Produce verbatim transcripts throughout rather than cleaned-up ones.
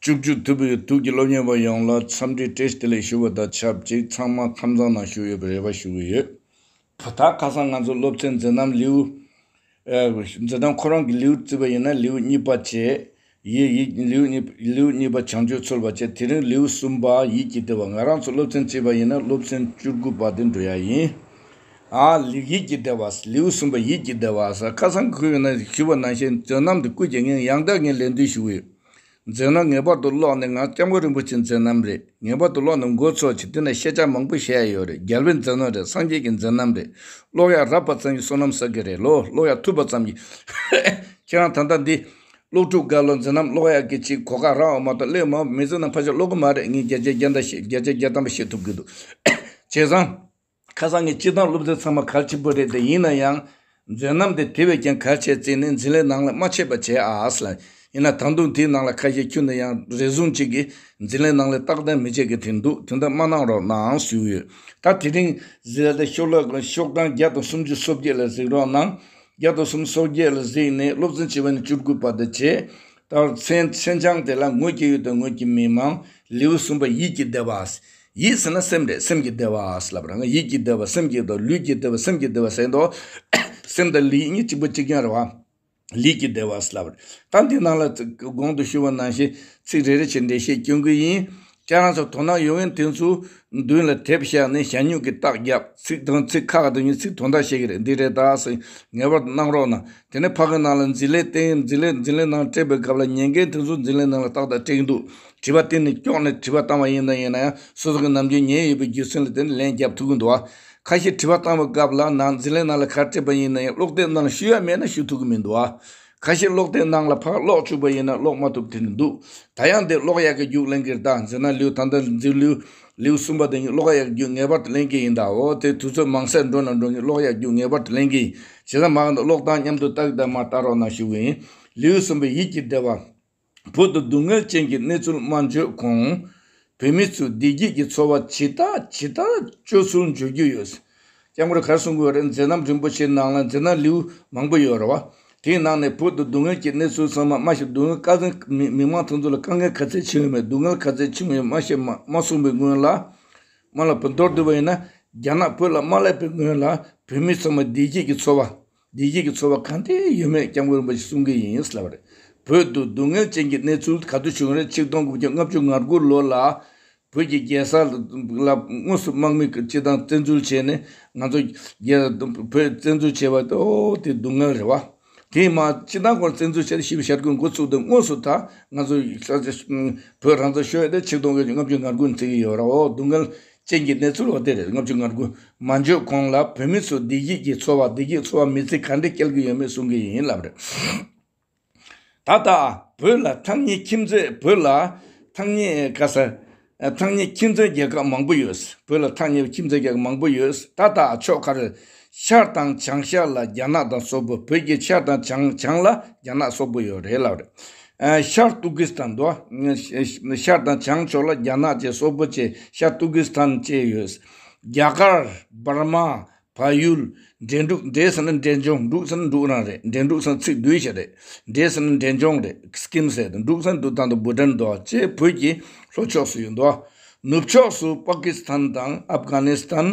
བཅུ་གཅིག་ཐུབ་པའི་དུག་གི་སློབ་གཉེར་བ་ཡོངས་ལ་འཚམས་འདྲི་བཀྲ་ཤིས་བདེ་ལེགས་ཞུ་བ་དང་ཆབས་ཅིག་ཚང་མ་ཁམས་བཟང་ནང་བཞུགས་ཡོད་པའི་རེ་བ་ཞུ་གི་ཡོད། ད་ཁ་སང་ང་ཚོ་སློབ་ཚན་འཛིན་རྣམ་ལེའུ། ཨ། འཛིན་རྣམ་ཁོ་རང་གི་ལེའུ་བརྩིས་པ་ཡིན་ན་ལེའུ་གཉིས་པ་བྱས། ཡིད་ཡིད་ལེའུ་གཉིས་ལེའུ་གཉིས་པ་བྱང་ཆུབ་འཚོལ་བ་བྱས། དེ་རིང་ལེའུ་གསུམ་པ་ཡིད་ཀྱི་བདེ་བ། ང་རང་ཚོ་སློབ་ཚན་བརྩིས་པ་ཡིན་ན་སློབ་ཚན་བཅུ་དགུ་པ་དེ་འགྲོ་ཡ་ཡིན། ཨ། ཡིད་ཀྱི་བདེ་བ། ལེའུ་གསུམ་པ་ཡིད་ཀྱི་བདེ་བ་ཟེར། ཁ་སང་གི་ཁུལ་ཡིན་ན་ཞུས་པ་ནང་བཞིན་འཛིན་རྣམ་དེ་ཀུན་གྱིས་ངས་ཡང་དག་ངས་ལན་འདེབས་ཞུ་གི་ཡོད། འཛིན་རྣམ་ངེས་པར་དུ་ཀློག་ནས། ང་སྐྱབས་མགོན་རིན་པོ་ཆེའི་འཛིན་རྣམ་རེད། ངེས་པར་དུ་ཀློག་ནས་མགོ་ཚོས་བྱས། དེ་ནས་ཤེས་བྱ་མང་པོ་བཤད་ཡ་ཡོད་རེད། རྒྱལ་བའི་འཛིན་རྣམ་རེད། སངས་རྒྱས་ཀྱི་འཛིན་རྣམ་རེད། ཀློག་ཡ་རག་པ་ཙམ་གྱིས་བསོད་ནམས་བསགས་ཀྱི་རེད་ལོ། ཀློག་ཡ་ཐུབ་པ་ཙམ་གྱིས། ཁྱེད་རང་ད་ལྟ་འདི་སློབ་ཕྲུག་འགའ་ལ་འཛིན་རྣམ་ཀློག་ཡ་གི་ཅིག་གོ་སྐབས་རག་པ་མ་གཏོགས་སླེབས་མ་མི་ཚེ་ནང་ཕལ་ཆེར་ཀློག་གི་མ་རེད། ངས་བརྒྱ་ཆ་བརྒྱ་ཐམ་པ་བཤད། བརྒྱ་ཆ་བརྒྱ་ཐམ་པ་བཤད་ཐུབ་ཀྱི་འདུག། བྱས་ཙང་། ཁ་སང་ངས་སྤྱིར་བཏང་སློབ་ཚན་ཚང་མ་གལ་ཆེན་པོ་རེད་དེ། ཡིན་ན་ཡང་འཛིན་རྣམ་དེ་དེ་བས་ཀྱང་གལ་ཆེ་བརྩིས་ནས་འཛིན་གླུའི་ནང་ལ་མ་ཆད་པ་བྱས་ཨ་ཟེར་ལ། ཡིན་ན་ད་དུང་དེའི་ནང་ལ་ཁ་ཤས་ཁྱོན་ནས་ཡང་རེ་ཟུང་གཅིག་གིས་འཛིན་གླུའི་ནང་ལ་རྟགས་གཏན་མི་བྱེད་ཀྱི་དེ་འདུག། དེ་འདྲ་མ་གནང་རོགས་གནང་ཞུས་ཡོད། ད་དེ་རིང་གཟིགས་ལ་ཤོག་ལྷེ་ཤོག་གྲངས་བརྒྱ་དང་སུམ་ཅུ་སོ་བརྒྱད་ལ་གཟིགས་རོགས་གནང་། བརྒྱ་དང་སུམ་ཅུ་སོ་བརྒྱད་ལ་གཟིགས་ནས་སློབ་ཚན་བྱེད་པ་ནས་བཅུ་དགུ་བར་དུ་བྱས། ད་མཚན་མཚན་བྱང་དེ་ལ་ངོས་ཀྱི་ཡུལ་དང་ངོས་ཀྱི་མི་མང་། ལེའུ་གསུམ་པ་ཡིད་ཀྱི་བདེ་བ། ཡིད་ཟེར་ན་སེམས་རེད། སེམས་ཀྱི་བདེ་བ་ཟེར་ལབ་ར། ཡིད་ཀྱི་བདེ་བ། སེམས་ཀྱི་བདེ་བ། ལུས་ཀྱི་བདེ་བ། སེམས་ཀྱི་བདེ་བ་ཟེར་འདུག། སེམས་དང་ལུས་གཉིས་གཅིག་པ་གཅིག་རྐྱང་རེད་བ། ལུས་ཀྱི་བདེ་བ་ཟེར་ལབ་རེད། ད་འདི་ནང་ལ་གོང་དུ་ཞུས་པ་ནང་བཞིན་ཚིག་རེ་རེ་བཞིན་འགྲེལ་བཤད་སྐྱོན་གྱི་ཡིན། ཁྱེད་རང་ཚོ་དོ་སྣང་ཡོད་མཁན་དེ་ཚོ་མདུན་ལ་དེབ་བཞག་ནས་ཞལ་སྙུང་གི་རྟགས་བརྒྱབ། ཚིག་དང་ཚིག་ཁ་ཁ་དང་ཉིད་ཚིག་དོན་དག་བཤད་ཀྱི་རེད། འདི་རེད་ད་ཟེར་ངེས་པར་དུ་གནང་རོགས་གནང་། དེ་ནས་ཕ་གི་ནང་ལ་འཛིན་གླུ་བསྟན། འཛིན་གླུ་འཛིན་གླུ་ནང་སྤྲད་པའི་སྐབས་ལ་ཉན་མཁན་དེ་ཚོ་འཛིན་གླུ་ནང་ལ་ཏག་ཏག་སྤྲད་ཀྱི་འདུག། དྲི་བ་བསྟན་ནས་སྐྱོགས་ནས་དྲི་བ་བཏང་བ་ཡིན་ན་ཡིན་ན་ཡང་སོ་སོ་གི་ནམ་རྒྱུན་ཉན་ཡོད་པའི་རྒྱུ་མཚན་ལ་བརྟེན་ནས་ལན་རྒྱབ་ཐུབ་ཀྱི་འདུག་བ། ཁ་ཤས་དྲི་བ་བཏང་བའི་སྐབས་ལ་ནང་འཛིན་གླུ་ནང་ལ་ག་རེ་སྤྲད་པ་ཡིན་ན་ཡང་ཀློག་དེབ་ནང་ལ་ཞུ་ཡ་མེད་ན་ཞུ་ཐུབ་ཀྱི་མི་འདུག་བ། ཁ་ཤས་ཀློག་དེབ་ནང་ལ་ཕར་ཀློག་བཅུག་པ་ཡིན་ན་ཀློག་མ་ཐུབ་དེ་འདྲ་འདུག། ད་ཡང་དེ་ཀློག་ཡག་གི་རྒྱུགས་ལེན་གྱི་རེད། ད་འཛིན་གྲྭ་ལེའུ་ད་ལྟ་འཛིན་ལེའུ་ལེའུ་གསུམ་པ་དེ་ཉིད་ཀློག་ཡག་གི་རྒྱུགས་ངེས་པར་དུ་ལེན་གྱི་ཡིན། ད་འོ་དེ་དུས་ཚོད་མང་སར་འགྲོ་ན་འགྲོ་གི། ཀློག་ཡག་རྒྱུགས་ངེས་པར་དུ་ལེན་གྱི་ཡིན། བྱས་ཙང་མ་གཏོགས་ཀློག་སྟངས་མཉམ་དུ་ལྟ་གི་ད་མ་ལྟ་རོགས་གནང་ཞུ་གི་ཡིན། ལེའུ་གསུམ་པའི་ཡིད་ཀྱི་བདེ་བ། བོད་དུ་སྡུག་བསྔལ་ཅན་གྱི་གནས་ཚུལ་མ་འབྱོར་གོང་། བོད་མི་ཚོས་བདེ་སྐྱིད་ཀྱི་འཚོ་བ་ཇི་ལྟར་ཇི་ལྟར་སྤྱོད་ཚུལ་འབྱོར་རྒྱུ་ཡོད། སྐྱབས་མགོན་ག་རེ་གསུང་གི་ཡོད་རེད། མཛད་རྣམ་རིན་པོ་ཆེའི་ནང་ལ་མཛད་རྣམ་ལེའུ་མང་པོ་ཡོད་རེད་བ། དེའི་ནང་ནས་བོད་དུ་སྡུག་བསྔལ་གྱི་གནས་ཚུལ་ཚང་མ་མ་ཤེས། སྡུག་བསྔལ་དཀའ་ཚེགས་མི་མི་མང་དེ་ཚོ་ལ་དཀའ་ངལ་ག་ཚད་ཆེ་ཡོད་མེད། སྡུག་བསྔལ་ག་ཚད་ཆེ་ཡོད་མ་ཤེས་མ་མ་གསུངས་པའི་སྔོན་ལ། མ་ལ་བོད་མདོར་བསྡུས་པ་ཡིན་ན། རྒྱ་ནག་བོད་ལ་མ་སླེབས་པའི་སྔོན་ལ་བོད་མི་ཚང་མ་བདེ་སྐྱིད་ཀྱི་འཚོ་བ། བདེ་སྐྱིད་ཀྱི་འཚོ་བ་གང་དེ་ཡོད་མེད་སྐྱབས་མགོན་རིན་པོ་ཆེ་གསུང་གི་ཡིན་ལབ་རེད། བོད་དུ་སྡུག་བསྔལ་ཅན་གྱི་གནས་ཚུལ་ག་དུས་བྱུང་རེད། ཆིག་སྟོང་དགུ་བརྒྱ་ལྔ་བཅུ་ང་དགུ་ལོ་ལ་བོད་ཀྱི་རྒྱལ་ས་ལ་དངོས་སུ་དམག་མི་སྤྱི་བཏང་བཙན་འཛུལ་བྱས་ནས་ང་ཚོ་རྒྱལ་བོད་བཙན་འཛུལ་བྱས་པ་དེ་འོ་དེ་སྡུག་བསྔལ་རེད་བ། དེས་མ་སྤྱི་བཏང་ཁོར་བཙན་འཛུལ་བྱས་ཏེ་ཞི་བའི་ཞར་ཁུག་འགོ་བཙུགས་ཏེ་དངོས་སུ་ད་ང་ཚོ་བོད་རང་བཙན་ཤོར་ཡོད་དེ་ཆིག་སྟོང་དགུ་བརྒྱ་ལྔ་བཅུ་ང་དགུ་ནས་བརྩི་གི་ཡོད་ར། འོ་སྡུག་བསྔལ་ཅན་གྱི་གནས་ཚུལ་འོ་དེ་རེད། ལྔ་བཅུ་ང་དགུ་མ་འབྱོར་གོང་ལ་བོད་མི་ཚོ་བདེ་སྐྱིད་ཀྱི་འཚོ་བ། བདེ་སྐྱིད་འཚོ་བ་མི་ཚེ་ག་འདྲ་སྐྱེལ་གྱི་ཡོད་མེད་གསུང་གི་ཡིན་ལབ་རེད། ད་ལྟ་བོད་ལ་ཐག་ཉེ་ཁྱིམ་མཚེས། བོད་ལ་ཐག་ཉེ་ག་ས་ཐག་ཉེ་ཁྱིམ་མཚེས་རྒྱལ་ཁབ་མང་པོ་ཡོད། བོད་ལ་ཐག་ཉེ་ཁྱིམ་མཚེས་རྒྱལ་ཁབ་མང་པོ་ཡོད། ད་ལྟ་ཕྱོགས་ག་རེ། ཤར་དང་བྱང་ཤར་ལ་རྒྱ་ནག་དང་སོག་པོ། བོད་ཀྱི་ཤར་དང་བྱང་བྱང་ལ་རྒྱ་ནག་སོག་པོ་ཡོད་རེད་ལབ་རེད། ཨ། ཤར་ཏུར་ཀི་སི་ཐན་འདུག། ཤར་དང་བྱང་ཕྱོགས་ལ་རྒྱ་ནག་བཅས་སོག་པོ་བཅས་ཤར་ཏུར་ཀི་སི་ཐན་བཅས་ཡོད། རྒྱ་གར། འབར་མ། བལ་ཡུལ། འབྲས་འབྲུག་འབྲས་ཟེར་ན་འབྲས་ལྗོངས། འབྲུག་ཟེར་ན་འབྲུག་རང་རེད། འབྲས་འབྲུག་ཟེར་ན་ཚིག་བསྡུས་བྱས་རེད། འབྲས་ཟེར་ན་འབྲས་ལྗོངས་རེད། སི་ཀིམ་ཟེར་དང་འབྲུག་ཟེར་ན་འདུག་ད་འདུག་བྷུ་ཊན་འདུག་བཅས་བོད་ཀྱི་ལྷོ་ཕྱོགས་སུ་ཡོད་འདུག། ནུབ་ཕྱོགས་སུ་པ་ཀི་སི་ཐན་དང་ཨབ་གྷ་ནི་སི་ཐན།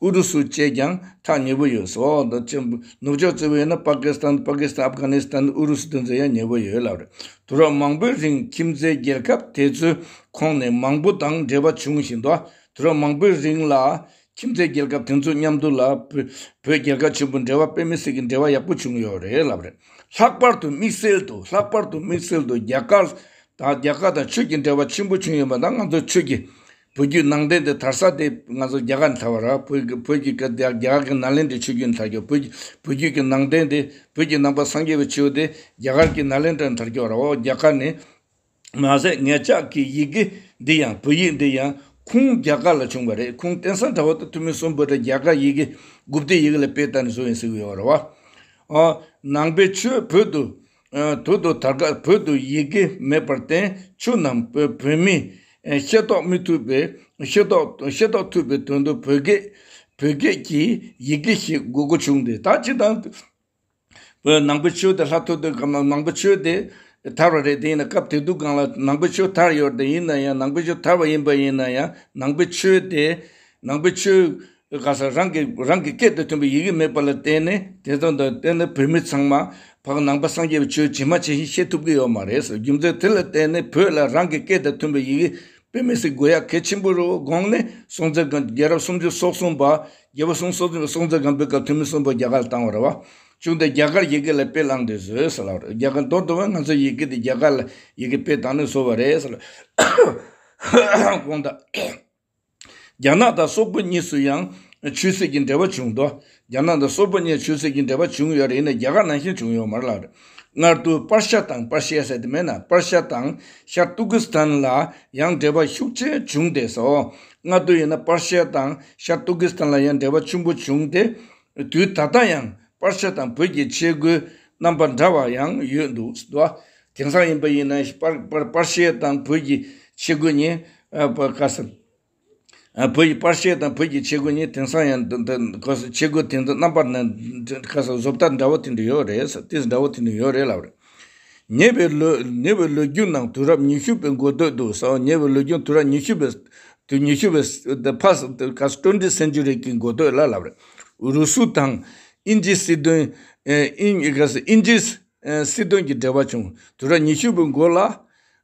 ཨུ་རུ་སུ་བཅས་ཀྱང་ཐག་ཉེ་པོ་ཡོད་སོ། ད་ཅེ་ནུབ་ཕྱོགས་བརྩི་བ་ཡིན་ན་པ་ཀི་སི་ཐན། པ་ཀི་སི་ཐན། ཨབ་གྷ་ནི་སི་ཐན། ཨུ་རུ་སུ་དེ་ཚོ་ཡང་ཉེ་པོ་ཡོད་ལབ་རེད། དུས་རབས་མང་པོའི་རིང་ཁྱིམ་མཚེས་རྒྱལ་ཁབ་དེ་ཚོའི་ཁོངས་ནས་མང་པོ་དང་འབྲེལ་བ་བྱུང་བཞིན་འདུག། དུས་རབས་མང་པོའི་རིང་ལ། ཁྱིམ་མཚེས་རྒྱལ་ཁབ་དེ་ཚོ་མཉམ་དུ་ལ་བོད་བོད་རྒྱལ་ཁབ་ཆེན་པོ་འབྲེལ་བ་དཔེ་མི་སྲིད་ཀྱི་འབྲེལ་བ་ཡག་པོ་བྱུང་ཡོད་རེད་ལབ་རེད། ལྷག་པར་དུ་དམིགས་བསལ་དུ་ལྷག་པར་དུ་དམིགས་བསལ་དུ་རྒྱ་གར་དང་། རྒྱ་གར་དང་ཆོས་ཀྱི་འབྲེལ་བ་ཆེན་པོ་བྱུང་ཡོད་པ་དང་། ང་ཚོ་ཆོས་ཀྱི་བོད་བརྒྱུད་ནང་བསྟན་དེ་དར་ས་དེ་ང་ཚོ་རྒྱ་གར་ནས་དར་བ་ར། བོད་ཀྱི་བོད་ཀྱི་རྒྱ་རྒྱ་གར་གྱི་ནཱ་ལེནྡྲའི་ཆོས་བརྒྱུད་ནས་དར་རྒྱུ། བོད་ཀྱི་བོད་བརྒྱུད་ཀྱི་ནང་བསྟན་དེ། བོད་ཀྱི་ནང་པ་སངས་རྒྱས་པའི་ཆོས་དེ་རྒྱ་གར་གྱི་ནཱ་ལེནྡྲ་ནས་དར་རྒྱུ་ར། འོ་རྒྱ་གར་ནས། མ་ཟད་ངེད་ཅག་གི་ཡི་གེ་འདི་ཡང་། བོད་ཡིག་འདི་ཡང་ཁུངས་རྒྱ་གར་ལ་བྱུང་བ་རེད། ཁུངས་གཏན་ས་འདྲ་བོ་དང་ཐུ་མི་གསུམ་བོད་ར་རྒྱ་གར་ཡི་གེ་གུཔྟའི་ཡི་གེ་ལ་དཔེ་ལྟ་ནས་བཟོས་ཡིན་ཟེར་གྱི་ཡོད་རེད་བ། ཨ། ནང་པའི་ཆོས་བོད་དུ། ཨ། དུ་དུ་དར་ཁ། བོད་དུ་ཡི་གེ་མེད་པར་བརྟེན་ཆོས་རྣམས་བོད་བོད་མིས་ཤེས་རྟོགས་མི་ཐུབ་པའི། ཤེས་རྟོགས་ཤེས་རྟོགས་ཐུབ་པའི་དོན་དུ་བོད་སྐད་བོད་སྐད་ཀྱི་ཡི་གེ་ཞིག་དགོས་མཁོ་བྱུང་སྟེ། ད་སྤྱིར་བཏང་བོད་ནང་པའི་ཆོས་དེ་ལྷག་ཐུབ་དེ་ག་ནང་པའི་ཆོས་དེ་ དར་བ་རེད། དེ་ཡིན་ན་སྐབས་དེ་དུས་སྒང་ལ་ནང་པའི་ཆོས་དར་ཡོད་རེད། དེ་ཡིན་ན་ཡང་ནང་པའི་ཆོས་དར་བ་ཡིན་པ་ཡིན་ན་ཡང་ནང་པའི་ཆོས་དེ་ནང་པའི་ཆོས་ག་ས་རང་གི་རང་གི་སྐད་དང་མཐུན་པའི་ཡི་གེ་མེད་པ་ལ་བརྟེན་ནས། དེ་ཚོ་དང་བརྟེན་ནས་བོད་མི་ཚང་མ་ཕར་ནང་པ་སངས་རྒྱས་པའི་ཆོས་ཇི་མ་ཇི་བཞིན་ཤེས་ཐུབ་ཀྱི་ཡོད་མ་རེད་ཟེར། རྒྱུ་མཚན་དེ་ལ་བརྟེན་ནས་བོད་ལ་རང་གི་སྐད་དང་མཐུན་པའི་ཡི་གེ་དཔེ་མི་སྲིད་དགོས་ཡག་གལ་ཆེན་པོ་རུ་དགོངས་ནས། སྲོང་བཙན་སྒམ་རྒྱལ་རབས་སུམ་ཅུ་སོ་གསུམ་པ། རྒྱལ་པོ་སྲོང་། སྲོང་བཙན་སྒམ་པོའི་སྐབས་ཐོན་མི་གསུམ་པ་རྒྱ་གར་ལ་བཏང་བ་རེད་བ། བྱུང་སྟེ་རྒྱ་གར་ཡི་གེ་ལ་དཔེ་བླངས་ཏེ་བཟོས་ཟེར་ལབ་རེད། རྒྱ་གར་མདོར་བསྡུ་བ་ང་ཚོ་ཡི་གེ་དེ་རྒྱ་གར་ལ་ཡི་གེ་དཔེ་བཏང་ནས་བཟོས་པ་རེད་ཟེར་ལབ། དགོངས་དག་རྒྱ་ནག་དང་སོག་པོ་གཉིས་སུ་ཡང་ཆོས་སྲིད་ཀྱི་འབྲེལ་བ་བྱུང་འདུག་རྒྱ་ནག་དང་སོག་པོ་གཉིས་ཆོས་སྲིད་ཀྱི་འབྲེལ་བ་བྱུང་ཡོད་རེད། ཡིན་ན་རྒྱ་གར་ནང་བཞིན་བྱུང་ཡོད་མ་རེད་ལབ་རེད། སྔར་དུ་པར་ཤ་དང་། པར་ཤ་ཟེར་དེ་མེད་ན། པར་ཤ་དང་ཤར་ཏུར་ཀི་སི་ཐན་ལ་ཡང་འབྲེལ་བ་ཤུགས་ཆེ་བྱུང་སྟེ་སོ། སྔར་དུ་ཡིན་ན་པར་ཤ་དང་ཤར་ཏུར་ཀི་སི་ཐན་ལ་ཡང་འབྲེལ་བ་ཆེན་པོ་བྱུང་སྟེ། དུས་ད་ལྟ་ཡང་པར་ཤ་དང་བོད་ཀྱི་ཆས་གོས་རྣམ་པ་འདྲ་བ་ཡང་ཡོད་འདུག་ཟེར་འདུག་དེང་སང་ཡིན་པ་ཡིན་ན་པར་པར་པར་ཤ་དང་བོད་ཀྱི་ཆས་གོས་གཉིས། ཨ། པ་ག་ས། ཨ། བོད་ཀྱི་པར་ཤ་དང་བོད་ཀྱི་ཆས་གོས་གཉིས་དེང་སང་ཡང་འདི་འདི་ག་ས་ཆས་གོས་དེ་ཚོ་རྣམ་པ་ནི་ག་ས་བཟོ་ལྟ་འདྲ་བོ་དེ་འདྲ་ཡོད་རེད་ཟེར། དེ་འདྲ་བོ་དེ་འདྲ་ཡོད་རེད་ལབ་རེད། ཉེ་བའི་ལོ། ཉེ་བའི་ལོ་རྒྱུས་ནང་དུས་རབས་ཉི་ཤུ་པའི་འགོ་སྟོད་དུ་ཟེར། ཉེ་བའི་ལོ་རྒྱུས་དུས་རབས་ཉི་ཤུ་པའི། དུས་ཉི་ཤུ་པའི་the past ག་ས་twenty century གི་འགོ་སྟོད་ལ་ལབ་རེད། ཨུ་རུ་སུ་དང་དབྱིན་ཇི་སྲིད་དོན། ཨེ། དབྱིན་ག་ས་དབྱིན་ཇི་ཨེ་སྲིད་དོན་གྱི་འབྲེལ་བ་བྱུང་། དུས་རབས་ཉི་ཤུ་པའི་འགོ་ལ། ཨ།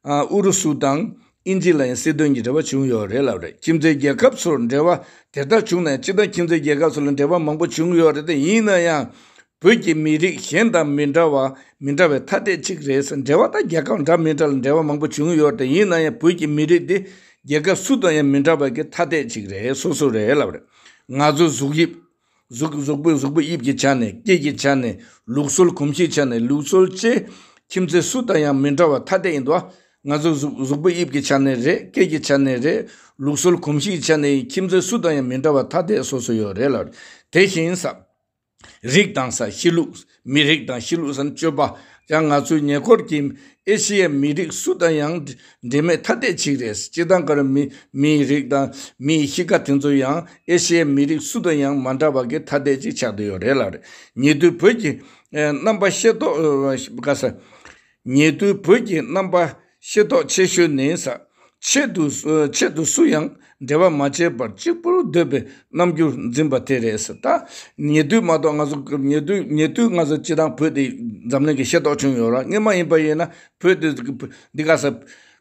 ཨུ་རུ་སུ་དང་དབྱིན་ཇི་ལ་ཡང་སྲིད་དོན་གྱི་འབྲེལ་བ་བྱུང་ཡོད་རེད་ལབ་རེད། ཁྱིམ་མཚེས་རྒྱལ་ཁབ་ཚོར་འབྲེལ་བ་དེ་ལྟར་བྱུང་ན་ཡང་། སྤྱིར་བཏང་ཁྱིམ་མཚེས་རྒྱལ་ཁབ་ཚོ་ལ་འབྲེལ་བ་མང་པོ་བྱུང་ཡོད་རེད་དེ། ཡིན་ན་ཡང་། བོད་ཀྱི་མི་རིགས་གཞན་དང་མི་འདྲ་བ། མི་འདྲ་བའི་ཐ་དད་ཅིག་རེད་ཟེར། འབྲེལ་བ་དང་རྒྱལ་ཁབ་འདྲ་མི་འདྲ་ལ་འབྲེལ་བ་མང་པོ་བྱུང་ཡོད་རེད་དེ། ཡིན་ན་ཡང་བོད་ཀྱི་མི་རིགས་འདི་རྒྱལ་ཁབ་སུ་དང་ཡང་མི་འདྲ་བ་གི་ཐ་དད་ཅིག་རེད། སོ་སོ་རེད་ལབ་རེད། ང་ཚོ་གཟུགས་དབྱིབས། གཟུགས་གཟུགས་པོའི་གཟུགས་པོའི་དབྱིབས་ཀྱི་ཆ་ནས། སྐད་ཀྱི་ཆ་ནས། ལུགས་སྲོལ་གོམས་གཤིས་ཆ་ནས། ལུགས་སྲོལ་བཅས་ཁྱིམ་མཚེས་སུ་དང་ཡང་མི་འདྲ་བ་ཐ་དད་ཡིན་འདུག་ང་ཚོ་གཟུགས་གཟུགས་པོའི་དབྱིབས་ཀྱི་ཆ་ནས་རེད། སྐད་ཀྱི་ཆ་ནས་རེད། ལུགས་སྲོལ་གོམས་གཤིས་ཀྱི་ཆ་ནས་ཁྱིམ་མཚེས་སུ་དང་ཡང་མི་འདྲ་བ་ཐ་དད་སོ་སོ་ཡོད་རེད་ལབ་རེད། དེ་བཞིན་ས། རིགས་དང་ས། གཤིས་ལུགས། མི་རིགས་དང་གཤིས་ལུགས་ཟེར་ན་སྤྱོད་པ། ཡང་ང་ཚོའི་ཉེ་འཁོར་གྱི་ཨེ་ཤི་ཡའི་མི་རིགས་སུ་དང་ཡང་འབྲེལ་མེད་ཐ་དད་ཅིག་རེད། སྤྱིར་བཏང་ག་རེ་མི་མིའི་རིགས་དང་མིའི་གཤིས་ཀ་དེ་ཚོ་ཡང་ཨེ་ཤི་ཡའི་མི་རིགས་སུ་དང་ཡང་མ་འདྲ་བ་གི་ཐ་དད་ཅིག་ཆགས་བསྡད་ཡོད་རེད་ལབ་རེད། ཉེ་དུས་བོད་ཀྱི་ཨ་རྣམ་པ་ཤེས་རྟོགས་ག་ས། ཉེ་དུས་བོད་ཀྱི་རྣམ་པ་ཤེས་རྟོགས་ཆེ་ཤོས་ནི་ས། ཆེད་དུ་ཆེད་དུ་སུ་ཡང་འབྲེལ་བ་མ་བྱས་པར་གཅིག་པུར་སྡོད་པའི་རྣམ་འགྱུར་འཛིན་པ་དེ་རེད་ཟེར། ད་ཉེ་དུས་མ་གཏོགས་ང་ཚོ་ཉེ་དུས་ཉེ་དུས་ང་ཚོ་སྤྱིར་བཏང་བོད་དེ་འཛམ་གླིང་གི་ཤེས་རྟོགས་བྱུང་ཡོད་རེད། སྔོན་མ་ཡིན་པ་ཡིན་ན་བོད་དེ་འདི་ག་ས་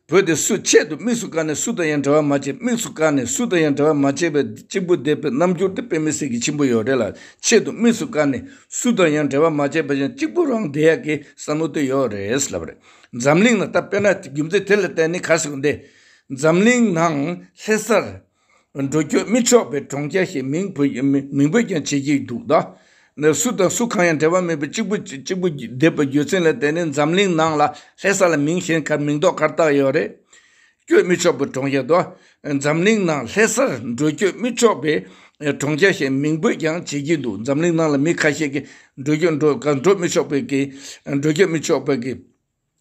བོད་དེ་སུ་ཆེད་དུ་དམིགས་སུ་བཀར་ནས་སུ་དང་ཡང་འབྲེལ་བ་མ་བྱས། དམིགས་སུ་བཀར་ནས་སུ་དང་ཡང་འབྲེལ་བ་མ་བྱས་པའི་གཅིག་པུ་བསྡད་པའི་རྣམ་འགྱུར་དེ་དཔེ་མི་སྲིད་ཀྱི་ཆེན་པོ་ཡོད་རེད་ལ། ཆེད་དུ་དམིགས་སུ་བཀར་ནས་སུ་དང་ཡང་འབྲེལ་བ་མ་བྱས་པ་ཡང་གཅིག་པུ་རང་བསྡད་ཡག་གི་བསམ་བློ་དེ་ཡོད་རེད་ལབ་རེད། འཛམ་གླིང་ལ་ད་དཔེར་ན་རྒྱུ་མཚན་དེ་ལ་བརྟེན་ནས་ག་རེ་ཟེར་གི་འདི། འཛམ་གླིང་ནང་ལྷ་སར་འགྲོ་སྐྱོད་མི་ཆོག་པའི་གྲོང་ཁྱེར་ཞིག་མིང་བོད་མིང་བོད་ཀྱང་བྱེད་ཀྱི་འདུག་ད་ནས་སུ་དང་སུ་གང་ཡང་འབྲེལ་བ་མེད་པའི་གཅིག་པུ་གཅིག་པུ་བསྡད་པའི་རྒྱུ་མཚན་ལ་བརྟེན་ནས་འཛམ་གླིང་ནང་ལ་ལྷ་ས་ལ་མིང་གཞན་ག་མིང་འདོགས་ག་རེ་བཏགས་ཡོད་རེད། སྐྱོད་མི་ཆོག་པའི་གྲོང་ཁྱེར་དུ། འཛམ་གླིང་ནང་ལྷ་སར་འགྲོ་སྐྱོད་མི་ཆོག་པའི་གྲོང་ཁྱེར་ཞེས་མིང་འབོད་ཀྱང་བྱེད་ཀྱི་འདུག་འཛམ་གླིང་ནང་ལ་མི་ཁ་ཤས་ཀྱིས་འགྲོ་སྐྱོད་འགྲོ་ག་འགྲོ་མི་ཆོག་པའི་གི་འགྲོ་སྐྱོད་མི་ཆོག་པའི་གི་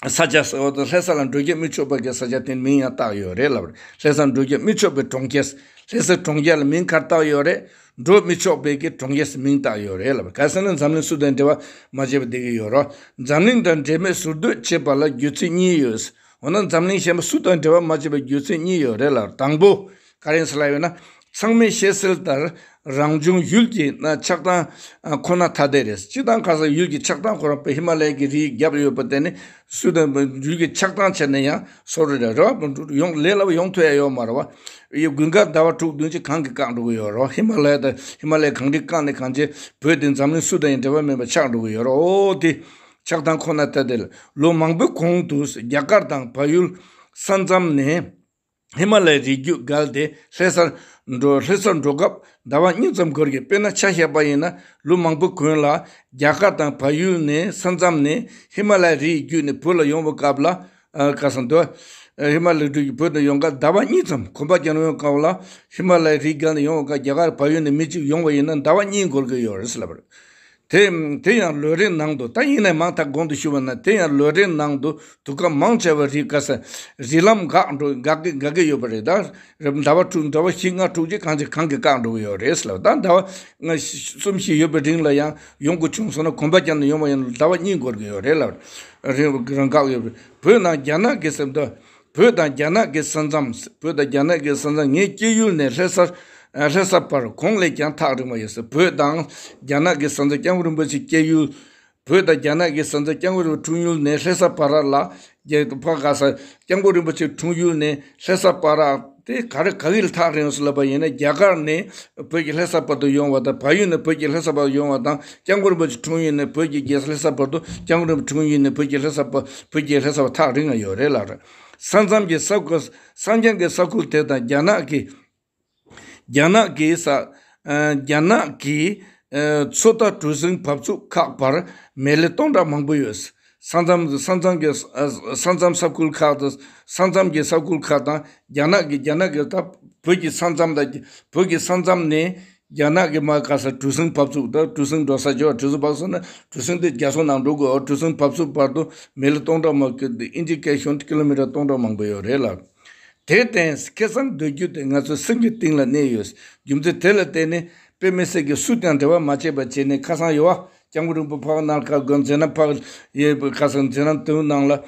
ས་ཆ་ཟེར་བ་དང་། ལྷ་ས་ལ་འགྲོ་སྐྱོད་མི་ཆོག་པའི་གི་ས་ཆ་དེ་མིང་ཡང་བཏགས་ཡོད་རེད་ལབ་རེད། ལྷ་སར་འགྲོ་སྐྱོད་མི་ཆོག་པའི་གྲོང་ཁྱེར། ལྷ་ས་གྲོང་ཁྱེར་ལ་མིང་ག་རེ་བཏགས་ཡོད་རེད། འགྲོ་མི་ཆོག་པའི་གི་གྲོང་ཁྱེར་ཟེར་མིང་བཏགས་ཡོད་རེད་ལབ་རེད། ག་ཟེར་ན་འཛམ་གླིང་སུ་དང་འབྲེལ་བ་མ་བྱས་པར་བསྡད་ཀྱི་ཡོད་རེད། འཛམ་གླིང་དང་འབྲེལ་མེད་ཟུར་སྡོད་བྱེད་པ་ལ་རྒྱུ་མཚན་གཉིས་ཡོད། འོ་ན་འཛམ་གླིང་གཞན་པ་སུ་དང་འབྲེལ་བ་མ་བྱས་པའི་རྒྱུ་མཚན་གཉིས་ཡོད་རེད་ལ། དང་པོ་ག་རེ་ཡིན་ཟེར་ལབ་ཡོད་ན། ཚང་མས་ཤེས་གསལ་ལྟར་རང་བྱུང་ཡུལ་གྱི་ན་ཆགས་སྟངས་ཁོ་ན་ཐ་དད་རེད། སྤྱིར་བཏང་ག་ས་ཡུལ་གྱི་ཆགས་སྟངས་ཁོ་རང་བོད་ཧི་མ་ལ་ཡའི་གི་རིའི་རྒྱབ་ཡོད་པ་དེ་ནི་སུ་དང་ཡུལ་གྱི་ཆགས་སྟངས་བྱས་ན་ཡང་སོ་རེ་རེད་རེད་བ། ཡོང་ལས་སླ་བོ་ཡོང་ཐུབ་ཡ་ཡོད་མ་རེད་བ། ཡི་དགུན་ཁ་ཟླ་བ་དྲུག་བདུན་ཅིག་གངས་ཀྱིས་བཀང་འགྲོ་གི་ཡོད་རེད་བ། ཧི་མ་ལ་ཡ་དང་ཧི་མ་ལ་ཡའི་གངས་རིས་བཀང་ནས་གངས་ཅན་བོད་དེ་འཛམ་གླིང་སུ་དང་ཡང་འབྲེལ་བ་མེད་པ་ཆགས་འགྲོ་གི་ཡོད་རེད། འོ་དེ་ཆགས་སྟངས་ཁོ་ན་ལྟ་དེ་ལ་ལོ་མང་པོའི་གོང་དུ་རྒྱ་གར་དང་བལ་ཡུལ་ས་མཚམས་ནས་ཧི་མ་ལ་ཡའི་རི་རྒྱུད་བརྒལ་ཏེ་ལྷ་སར་འགྲོ་ལྷ་སར་འགྲོ་སྐབས་ཟླ་བ་གཉིས་ཙམ་འགོར་གི། དཔེར་ན་ཆ་བཞག་པ་ཡིན་ན་ལོ་མང་པོའི་གོང་ལ་རྒྱ་གར་དང་བལ་ཡུལ་ནས་ས་མཚམས་ནས་ཧི་མ་ལ་ཡའི་རིའི་བརྒྱུད་ནས་བོད་ལ་ཡོང་བའི་སྐབས་ལ། ཨ། ཁ་སང་དུ། ཨ། ཧི་མ་ལ་ཡའི་རི་རྒྱུད་བོད་དུ་ཡོང་སྐབས་ཟླ་བ་གཉིས་ཙམ། གོམ་པ་རྒྱབ་ཡོང་སྐབས་ལ་ཧི་མ་ལ་ཡའི་རི་བརྒལ་ནས་ཡོང་བའི་སྐབས་རྒྱ་གར་བལ་ཡུལ་ནས་མི་གཅིག་ཡོང་བ་ཡིན་ན་ཟླ་བ་གཉིས་འགོར་གི་ཡོད་རེད་ཟེར་ལབ་པ་རེད། དེ་དེ་ཡང་ལོ་རེའི་ནང་དུ། ད་ཡིན་ནའི་མང་ཐག་གོང་དུ་ཞུས་པ་ན། དེ་ཡང་ལོ་རེའི་ནང་དུ་དུས་སྐབས་མང་ཆེ་བ་རི་ཀ་ས་རི་ལམ་འགག་འགྲོ་འགག་གི་འགག་གི་ཡོད་པ་རེད། ད་ཟླ་བ་དྲུག་ཟླ་བ་བཞི་ལྔ་དྲུག་ཅིག་གང་ཅི་གང་གི་བཀག་འགྲོ་གི་ཡོད་རེད་ལབ། ད་ཟླ་བ་ལྔ་བཞི་གསུམ་བཞི་ཡོད་པའི་རིང་ལ་ཡང་ཡོང་དགོས་བྱུང་སོང་ན། གོམ་པ་བརྒྱབ་ནས་ཡོང་བ་ཡིན་ན་ཟླ་བ་གཉིས་འགོར་གི་ཡོད་རེད་ལབ། རི་རང་འགག་ཡོད་པ་རེད། བོད་ནང་རྒྱ་ནག་གི་སེམས་དོན། བོད་དང་རྒྱ་ནག་གི་ས་མཚམས། བོད་དང་རྒྱ་ནག་གི་ས་མཚམས་ངའི་སྐྱེས་ཡུལ་ནས་ལྷ་ས། ལྷ་ས་བར་གོང་ལས་ཀྱང་ཐག་རིང་བ་ཡོད་ཟེར། བོད་དང་རྒྱ་ནག་གི་ས་མཚམས། སྐྱབས་མགོན་རིན་པོ་ཆེ་སྐྱེས་ཡུལ། བོད་དང་རྒྱ་ནག་གི་ས་མཚམས། སྐྱབས་མགོན་རིན་པོ་ཆེ་འཁྲུངས་ཡུལ་ནས་ལྷ་ས་བར་ལ། རྒྱ་ཕ་ག་ས་སྐྱབས་མགོན་རིན་པོ་ཆེ་འཁྲུངས་ཡུལ་ནས་ལྷ་ས་བར་དེ་ག་རེ་ག་གི་ལ་ཐག་རིང་ཟེར་ལབ་པ་ཡིན་ན། རྒྱ་གར་ནས་བོད་ཀྱི་ལྷ་ས་བར་དུ་ཡོང་བ་དང་། བལ་ཡུལ་ནས་བོད་ཀྱི་ལྷ་ས་བར་དུ་ཡོང་བ་དང་། སྐྱབས་མགོན་རིན་པོ་ཆེ་འཁྲུངས་ཡུལ་ནས་བོད་ཀྱི་རྒྱལ་ས་ལྷ་ས་བར་དུ། སྐྱབས་མགོན་རིན་པོ་ཆེ་འཁྲུངས་ཡུལ་ནས་བོད་ཀྱི་ལྷ་ས་བར། བོད་ཀྱི་ལྷ་ས་བར་ཐག་རིང་ང་ཡོད་རེད་ལབ་རེད། ས་མཚམས་ཀྱི་ས་ཁུལ། ས་མཚམས་ཀྱི་ས་ཁུལ་དེ་དང་རྒྱ་ནག་གི། རྒྱ་ནག་གི་ས། ཨ། རྒྱ་ནག་གི། ཨ། མཚོ་རྟ་གྲུ་གཟིངས་འབབ་ཚུགས་ཁག་བར་མེ་ལེ་སྟོང་ཕྲག་མང་པོ་ཡོད། ས་མཚམས། ས་མཚམས་ཀྱི། ཨ། ས་མཚམས་ས་ཁུལ་ཁག་དང་། ས་མཚམས་ཀྱི་ས་ཁུལ་ཁག་དང་རྒྱ་ནག་གི། རྒྱ་ནག་གི་ད་བོད་ཀྱི་ས་མཚམས་དང་། བོད་ཀྱི་ས་མཚམས་ནས་རྒྱ་ནག་གི་མ་ག་ས་གྲུ་གཟིངས་འབབ་ཚུགས། ད་གྲུ་གཟིངས་འགྲོ་ས་ཅིག་ཡོད། གྲུ་གཟིངས་འབབ་སོང་ན་གྲུ་གཟིངས་དེ་རྒྱ་མཚོ་ནང་འགྲོ་དགོས། གྲུ་གཟིངས་འབབ་ཚུགས་བར་དུ་མེ་ལེ་སྟོང་ཕྲག་མ་གི། ཨིན་ཇི་སྐད་གཞུང་ཀི་ལོ་མི་ཊར་སྟོང་ཕྲག་མང་པོ་ཡོད་རེད་ལ། དེར་བརྟེན་ཁ་སང་སྡོད་རྒྱུ་དེ་ང་ཚོའི་སེམས་ཀྱི་གཏིང་ལ་གནས་ཡོད། རྒྱུ་མཚན་དེ་ལ་བརྟེན་ནས་དཔེ་མི་སྲིད་ཀྱི་སུ་དང་འབྲེལ་བ་མ་བྱས་པ་བྱས་ནས། ཁ་སང་ཡོད་བ། སྐྱབས་མགོན་རིན་པོ་ཆེ་ཕ་གི་ནང་ཁ་དགོན་མཛད་རྣམ་ཕ་གི་ཡོད་པའི། ཁ་སང་མཛད་རྣམ་དེའི་ནང་ལ།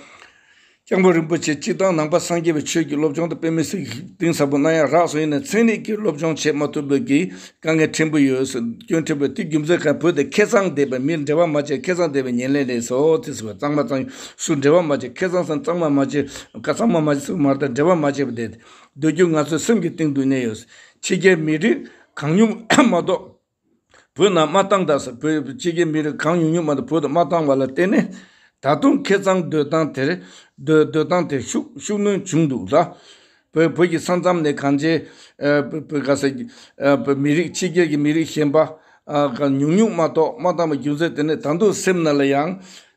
སྐྱབས་མགོན་རིན་པོ་ཆེ་སྤྱིར་བཏང་ནང་པ་སངས་རྒྱས་པའི་ཆོས་ཀྱི་སློབ་སྦྱོང་དེ་དཔེ་མི་སྲིད་གཏིང་ཟབ་པོ་གནང་ཡག་རག་སོང་། ཡིན་ན་ཚན་རིག་གི་སློབ་སྦྱོང་བྱེད་མ་ཐུབ་པའི་གི་དཀའ་ངལ་ཕྲན་བུ་ཡོད། སྐྱོན་ཕྲན་བུ། དེ་རྒྱུ་མཚན་གང་། བོད་དེ་ཁེ་གཙང་སྡོད་པའི། མི་འབྲེལ་བ་མ་བྱས། ཁེ་གཙང་སྡོད་པའི་ཉེར་ལེན་རེད་ཟེར། འོ་དེ་ཟེར་བ། གཙང་མ་གཙང་། སུ་འབྲེལ་བ་མ་བྱས། ཁེ་གཙང་ཟེར་གཙང་མ་མ་བྱས། ཀ་གཙང་མ་མ་བྱས་ཟེར་མ་རེད། ད་འབྲེལ་བ་མ་བྱས་པ་དེ་སྡོད་རྒྱུ་ང་ཚོའི་སེམས་ཀྱི་གཏིང་དུ་གནས་ཡོད། ཕྱི་རྒྱལ་མི་རིགས་གང་ཉུང་མ་གཏོགས་བོད་ནང་མ་བཏང་ད་ཟེར། བོད་ཕྱི་རྒྱལ་མི་རིགས་གང་ཉུང་ཉུང་མ་གཏོགས་བོད་དུ་མ་བཏང་བ་ལ་བརྟེན་ནས། ད་དུང་ཁེ་གཙང་སྡོད་སྟངས་དེར། སྡོད་སྡོད་སྟངས་དེར་ཤུགས་ཤུགས་སྣོན་བྱུང་འདུག་ལ། བོད་བོད་ཀྱི་ས་མཚམས་ནས་གང་ཅི། ཨ། བོད་བོད་ག་ས། ཨ། བོད་མི་རིགས། ཕྱི་རྒྱལ་གྱི་མི་རིགས་གཞན་པ། ཨ། གང་ཉུང་ཉུང་མ་གཏོགས་མ་བཏང་བའི་རྒྱུ་མཚན་དེ་ནས། ད་དུང་སེམས་ནང་ལ་ཡང་།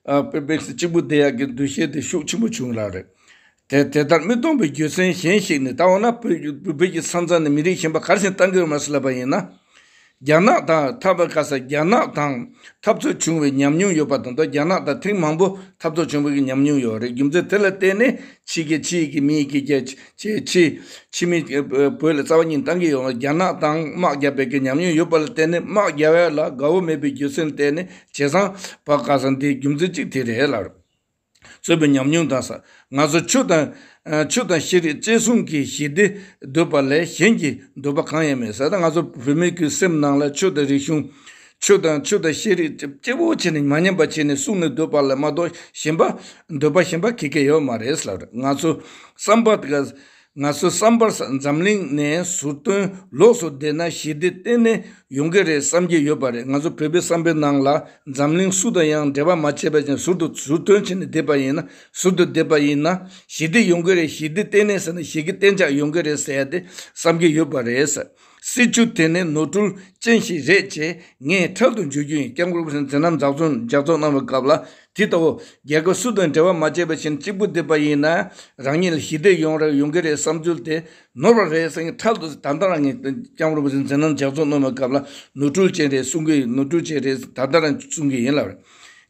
ཨ། དཔེ་དཔེ་གཅིག་པུ་བསྡད་ཡག་གི་འདུ་ཤེས་དེ་ཤུགས་ཆེན་པོ་བྱུང་ལ་རེད། དེ་དེ་ལྟར་མི་གཏོང་བའི་རྒྱུ་མཚན་གཞན་ཞིག་ནི། ད་འོ་ན་བོད་བོད་བོད་ཀྱི་ས་མཚམས་ནས་མི་རིགས་གཞན་པ་ག་རེ་བྱས་ནས་བཏང་གི་ཡོད་མ་རེད་ཟེར་ལབ་པ་ཡིན་ན། རྒྱ་ནག་དང་། ཐབས་ག་ས། རྒྱ་ནག་དང་འཐབ་རྩོད་བྱུང་བའི་ཉམས་མྱོང་ཡོད་པ་དང་། ད་རྒྱ་ནག་དང་ཐེངས་མང་པོ་འཐབ་རྩོད་བྱུང་བའི་ཉམས་མྱོང་ཡོད་རེད། རྒྱུ་མཚན་དེ་ལ་བརྟེན་ནས་ཕྱི་རྒྱལ། ཕྱི་ཡི་གི་མི་ཡི་གི་རྒྱལ། ཕྱི་ཕྱི་ཕྱི་མི་བོད་ལ་རྩ་བ་ཉིད་བཏང་གི་ཡོད། རྒྱ་ནག་དང་དམག་བརྒྱབ་པའི་གི་ཉམས་མྱོང་ཡོད་པ་ལ་བརྟེན་ནས། དམག་བརྒྱབ་ཡ་ལ་དགའ་བོ་མེད་པའི་རྒྱུ་མཚན་ལ་བརྟེན་ནས། བྱས་ཙང་བ་ག་ས། འདིའི་རྒྱུ་མཚན་གཅིག་དེ་རེད་ལ། རྩོད་པའི་ཉམས་མྱོང་དང་ས། ང་ཚོ་ཆོས་དང་། ཨ། ཆོས་དང་ཤེས་རིག་བཅས་གསུམ་གྱི་ཞི་བདེ་འདོད་པ་ལས་གཞན་གྱི་འདོད་པ་གང་ཡང་མེད་ཟེར། ད་ང་ཚོ་བོད་མི་གི་སེམས་ནང་ལ་ཆོས་དང་རིག་གཞུང་། ཆོས་དང་། ཆོས་དང་ཤེས་རིག་གཅིག་པོ་བྱས་ནས། མ་ཉམས་པ་བྱས་ནས་གསུངས་ནས་སྡོད་པ་ལས་མ་གཏོགས། གཞན་པ་འདོད་པ་གཞན་པ་ག་གེ་ཡོད་མ་རེད་ལབ་རེད། ང་ཚོ་བསམ་པ་དེ་ག་ང་ཚོའི་བསམ་པར་འཛམ་གླིང་ནས་ཟུར་འཐོན་ལོགས་སུ་བསྡད་ན་ཞི་བདེ་གཏན་ནས་ཡོང་གི་རེད་བསམ་གྱི་ཡོད་པ་རེད། ང་ཚོ་བོད་པའི་བསམ་པའི་ནང་ལ། འཛམ་གླིང་སུ་དང་ཡང་འབྲེལ་བ་མ་བྱས་པ་བཞིན་ཟུར་དུ་ཟུར་འཐོན་བྱས་ནས་བསྡད་པ་ཡིན་ན། ཟུར་དུ་བསྡད་པ་ཡིན་ན་ཞི་བདེ་ཡོང་གི་རེད། ཞི་བདེ་གཏན་ནས་ཟེར་ན་ཞི་བདེ་གཏན་འཇགས་ཡོང་གི་རེད་ཟེར་ཡ་དེ་བསམ་གྱི་ཡོད་པ་རེད། སྲིད་བྱུས་དེ་ནི་ནོར་འཁྲུལ་ཅན་ཞིག་རེད་ཅེས་ངས་འཕྲལ་དུ་བརྗོད་རྒྱུ་ཡིན། སྐྱབས་མགོན་རིན་པོ་ཆེ་མཛད་རྣམ་ཛ་དྲག་གནང་བའི་སྐབས་ལ། དེ་ལྟ་བུ་རྒྱལ་ཁབ་སུ་དང་འབྲེལ་བ་མ་བྱས་པ་བཞིན་གཅིག་པུ་བསྡད་པ་ཡིན་ན། རང་ཉིད་ལ་ཞི་བདེ་ཡོང་རེ་ཡོང་གི་རེད་བསམ་ཚུལ་དེ་ནོར་བ་རེད་ཟེར་ནས། འཕྲལ་དུ་ད་ལྟ་རང་ངས་སྐྱབས་མགོན་རིན་པོ་ཆེ་མཛད་རྣམ་ཛ་དྲག་གནང་བའི་སྐབས་ལ་ནོར་འཁྲུལ་ཅན་རེད་གསུང་གི། ནོར་འཁྲུལ་ཅན་རེད་ད་ལྟ་རང་གསུང་གི་ཡིན་ལབ་རེད།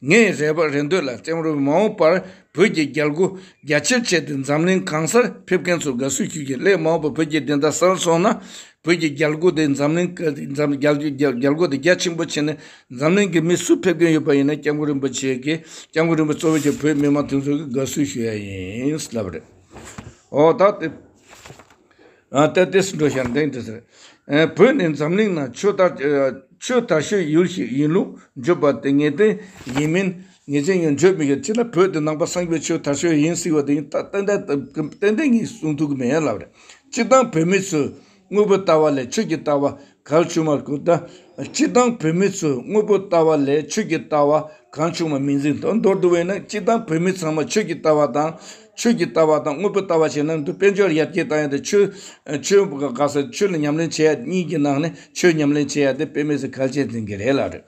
ངའི་རེ་བ་རེ་འདོད་ལ། སྐྱབས་མགོན་རིན་པོ་ཆེ་མ་འོངས་པར་བོད་ཀྱི་རྒྱལ་སྒོ་རྒྱ་ཆེར་ཕྱེ་སྟེ་འཛམ་གླིང་གང་སར་ཕེབས་མཁན་ཚོར་དགའ་བསུ་ཞུ་རྒྱུ་ལས། མ་འོངས་པར་བོད་ཀྱི་བདེན་མཐའ་གསལ་སོང་ན། བོད་ཀྱི་རྒྱལ་སྒོ་དེ་འཛམ་གླིང་། འཛམ། རྒྱལ་རྒྱལ་རྒྱལ་སྒོ་དེ་རྒྱ་ཆེན་པོ་བྱས་ནས་འཛམ་གླིང་གི་མི་སུ་ཕེབས་མཁན་ཡོད་པ་ཡིན་ན། སྐྱབས་མགོན་རིན་པོ་ཆེ་གིས། སྐྱབས་མགོན་རིན་པོ་ཆེ་གཙོ་བོ་གྱུར་བོད་མི་མང་དེ་ཚོ་གིས་དགའ་བསུ་ཞུ་ཡ་ཡིན་ལབ་རེད། ཨོ་ད་དེ། ཨ། ད་དེ་སུ་འགྲོ་ཤར་འདེང་དེ་ཟེར། ཨ། བོད་ནི་འཛམ་གླིང་ནང་ཆོས་དར། ཨ། ཆོས་དར་ཤོས་ཡུལ་ཞིག་ཡིན་ལུགས་བརྗོད་པ་དེ་ངེས་གཏན་ཡིན་མིན་ངེས་ཅན་ཡང་བརྗོད་མི་དགོས། སྤྱིར་ན་བོད་དེ་ནང་པ་སངས་རྒྱས་ཆོས་དར་ཤོས་ཡིན་ཟེར་བ་དེ་ཡིན། ད་ཏན་ཏན་ཏན་ཏན་ངས་གསུང་ཐུབ་ཀྱི་མེད་ལབ་རེད། སྤྱིར་བཏང་བོད་མི་ཚོས་དངོས་པོའི་ལྟ་བ་ལས་ཆོས་ཀྱི་ལྟ་བ་གལ་ཆུང་བར་གོ། ད་སྤྱིར་བཏང་བོད་མི་ཚོས་དངོས་པོའི་ལྟ་བ་ལས་ཆོས་ཀྱི་ལྟ་བ་གང་བྱུང་བ་མི་འཛིན་དོ། མདོར་བསྡུ་བས་ན། སྤྱིར་བཏང་བོད་མི་ཚང་མ་ཆོས་ཀྱི་ལྟ་བ་དང་། ཆོས་ཀྱི་ལྟ་བ་དང་དངོས་པོའི་ལྟ་བ་བྱས་ན། འདུག་དཔལ་འབྱོར་ཡར་རྒྱས་བཏང་ཡ་དེ། ཆོས། ཆོས་ག་ས། ཆོས་ལ་ཉམས་ལེན་བྱེད་ཡ་གཉིས་ཀྱི་ནང་ནས་ཆོས་ཉམས་ལེན་བྱེད་ཡ་དེ་དཔེ་མི་སྲིད་གལ་ཆེ་འཛིན་གྱི་རེད་ལབ་རེད།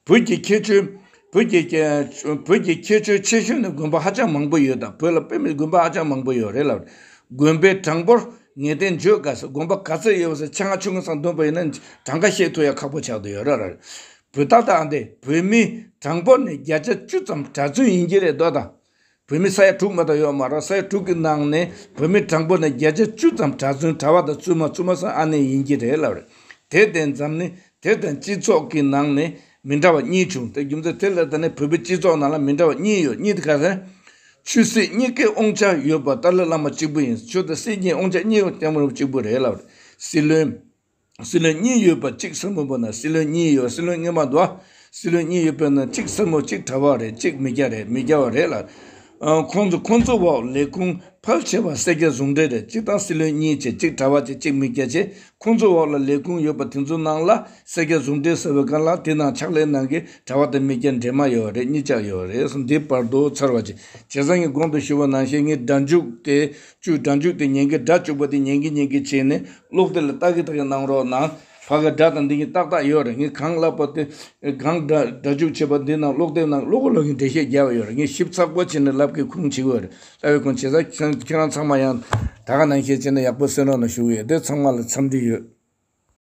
བོད་ཀྱི་ཁྱད་ཆོས། བོད་ཀྱི། བོད་ཀྱི་ཁྱད་ཆོས་ཆེ་ཤོས་ནི་དགོན་པ་ཧ་ཅང་མང་པོ་ཡོད། ད་བོད་ལ་དཔེ་མི་དགོན་པ་ཧ་ཅང་མང་པོ་ཡོད་རེད་ལབ་རེད། དགོན་པའི་གྲངས་འབོར་ངེས་གཏན་བརྗོད་དཀའ་ཟེར། དགོན་པ་ག་ཚོད་ཡོད་ཟེར་ཆ་ང་ཆུང་ངུ་སང་འདོན་པ་ཡིན་ན་གྲངས་ཀ་ཤེས་ཐུབ་ཡ་ཁག་པོ་ཆགས་བསྡད་ཡོད་རེད་ལབ་རེད། བོད་ད་ལྟ་ཨ་འདི་བོད་མི་གྲངས་འབོར་ནས་བརྒྱ་ཆ་བཅུ་ཙམ་གྲྭ་བཙུན་ཡིན་གྱི་རེད་འདུག་ད། བོད་མི་ས་ཡ་དྲུག་མ་གཏོགས་ཡོད་མ་རེད། ས་ཡ་དྲུག་གི་ནང་ནས་བོད་མི་གྲངས་འབོར་ནས་བརྒྱ་ཆ་བཅུ་ཙམ་གྲྭ་བཙུན། གྲྭ་པ་དང་བཙུན་མ། བཙུན་མ་ཟེར་ཨ་ནེ་ཡིན་གྱི་རེད་ལབ་རེད། དེ་དེ་འཛམ་གླིང་དེ་དང་སྤྱི་ཚོགས་ཀྱི་ནང་ནས་མི་འདྲ་བ་གཉིས་བྱུང་། དེ་རྒྱུ་མཚན་དེ་ལ་བརྟེན་ནས་བོད་པའི་སྤྱི་ཚོགས་ནང་ལ་མི་འདྲ་བ་གཉིས་ཡོད། གཉིས་དེ་ག་རེ། ཆོས་སྲིད་གཉིས་ཀའི་དབང་ཆ་ཡོད་པ་ཏཱ་ལའི་བླ་མ་གཅིག་པུ་ཡིན། ཆོས་དང་སྲིད་གཉིས་དབང་ཆ་གཉིས་སྐྱབས་མགོན་རིན་པོ་ཆེ་གཅིག་པུ་རེད་ལབ་རེད། སྲིད་བློན། སྲིད་བློན་གཉིས་ཡོད་པ་གཅིག་སྲིན་མོ་བོ་ན་སྲིད་བློན་གཉིས་ཡོད། སྲིད་བློན་གཉིས་མ་འདུག་ཨ། སྲིད་བློན་གཉིས་ཡོད་པའི་ནང་གཅིག་སྲིན་མོ་གཅིག་གྲྭ་པ་རེད། གཅིག་མི་སྐྱ་རེད། མི་སྐྱ་བ་རེད་ལ། ཨ། ཁོང་ཚོ་ཁོང་ཚོ་འོག་ལས་ཁུངས་ཕལ་ཆེ་བ་སེར་སྐྱ་ཟུང་འབྲེལ་རེད། གཅིག་དང་སྲིད་བློན་གཉིས་བྱས། གཅིག་གྲྭ་པ་བྱས། གཅིག་མི་སྐྱ་བྱས། ཁོང་ཚོ་འོག་ལ་ལས་ཁུངས་ཡོད་པ་དེ་ཚོ་ནང་ལ་སེར་སྐྱ་ཟུང་འབྲེལ་ཟེར་བའི་སྒང་ལ་དེ་ནང་ཕྱག་ལས་གནང་མཁན་གྲྭ་པ་དང་མི་སྐྱ་འདྲེས་མ་ཡོད་རེད། གཉིས་ཆགས་ཡོད་རེད། འདི་བར་དུ་ཚར་བ་བྱས། བྱས་ཙང་ངས་གོང་དུ་ཞུས་པ་ནང་བཞིན་ངས་སྒྲ་འཇུག་དེ་བཅུག་སྒྲ་འཇུག་དེ་ཉན་གི་སྒྲ་བཅུག་པ་དེ་ཉན་གི་ཉན་གི་བྱས་ནས་ཀློག་དེབ་ལ་ལྟ་གི་ལྟ་གི་གནང་རོགས་གནང་། ཕ་གི་སྒྲ་དང་འདི་གཉིས་ཏག་ཏག་ཡོད་རེད། ངས་གང་ལབ་པ་དེ། གང་སྒྲ་སྒྲ་འཇུག་བྱས་པ་འདི་ནང་ཀློག་དེབ་ནང་ཀློག་གི་ཀློག་གི་འགྲེལ་བཤད་རྒྱབ་ཡོད་རེད། ངས་ཞིབ་ཚགས་པོ་བྱས་ནས་ལབ་གི་ཁུངས་བྱེད་དགོས་རེད། ལྟ་བའི་ཁུངས་བྱེད་ས། ཁྱེད་རང་ཚང་མ་ཡང་ད་ག་ནང་བཞིན་བྱས་ནས་ཡག་པོ་གསན་རོགས་གནང་ཞུ་གི་ཡོད། དེ་ཚང་མ་ལ་འཚམས་འདྲི་ཡོད།